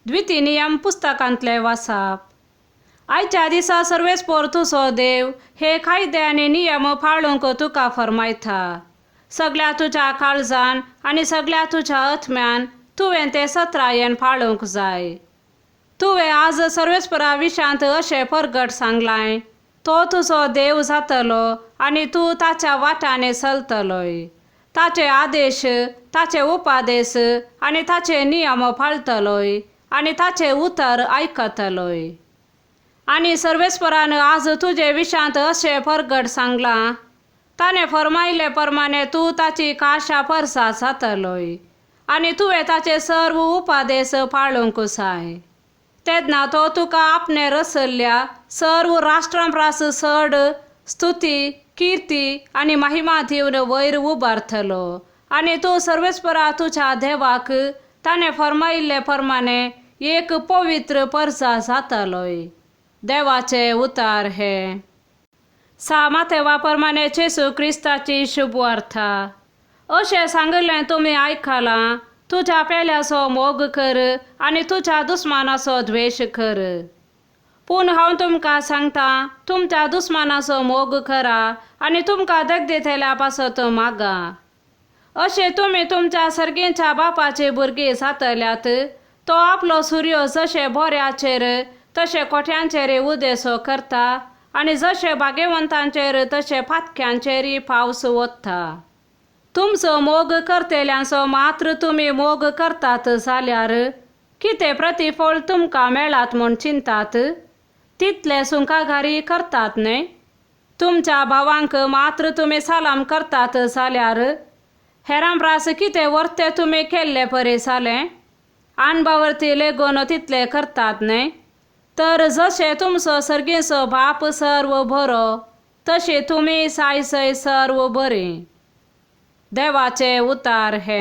द्वितीय नियम पुस्तकांतलें वाचप. आयच्या दिसा सर्वेस्पोर तुजो देव हे कायदे आनी नियम पाळूंक तुका फर्मायता. सगळ्या तुज्या काळजान आनी सगळ्या तुज्या आत्म्यान तुवें ते सत्रायेन पाळूंक जाय. तुवें आज सर्वेस्परा विशांत अशें परगट सांगलाय, तो तुजो देव जातलो आनी तूं ताच्या वाटांनी चलतलोय. ताचे आदेश, ताचे उपादेश आनी ताचे नियम पाळटलोय आनी ताचें उतर आयकतलोय. आनी सर्वेस्परान आज तुजे विशांत अशें परगट सांगलां, ताणें फर्मायले प्रमाणे तूं ताची काशा परसा जातलोय आनी तुवें ताचे सर्व उपादेश पाळूंक जाय. तेन्ना तो तुका आपणे रचल्ल्या सर्व राष्ट्रां परस चड स्तुती, किर्ती आनी महिमा दिवन वयर उबारतलो आनी तूं सर्वेस्परा तुज्या देवाक ताणें फर्मायिल्ले प्रमाणे एक पवित्र परसा जातलोय. देवाचे उतार हे. सा मातेवा प्रमाणे जेजू क्रिस्ताची शुभवार्ता. अशें सांगिल्लें तुमी आयकलां, तुज्या पेल्याचो मोग कर आनी तुज्या दुस्मानाचो द्वेश कर. पूण हांव तुमकां सांगता, तुमच्या दुस्मानाचो मोग करा आनी तुमकां दगदितल्या पासत मागा. अशें तुमी तुमच्या सर्गीच्या बापाची भुरगीं जातल्यात. तो आपलो सुर्यो जशें बोऱ्याचेर तशें कोट्यांचेर उदेसो करता आनी जशें भाग्यवंतांचेर तशें पातक्यांचेरय पावस वता. तुमचो मोग करतल्यांचो मात्र तुमी मोग करतात जाल्यार कितें प्रतिफळ तुमकां मेळात म्हूण चिंतात? तितले सुंकाघारी करतात न्हय? तुमच्या भावांक मात्र तुमी सलाम करतात जाल्यार हेरां परस कितें वर्ते तुमी केल्ले परी जालें? आनबावरती लेगून तितले करतात न्हय? तर जशें तुमचो सर्गीचो बाप सर्व बरो तशें तुमी सायसय सर्व बरी. देवाचे उतार हे.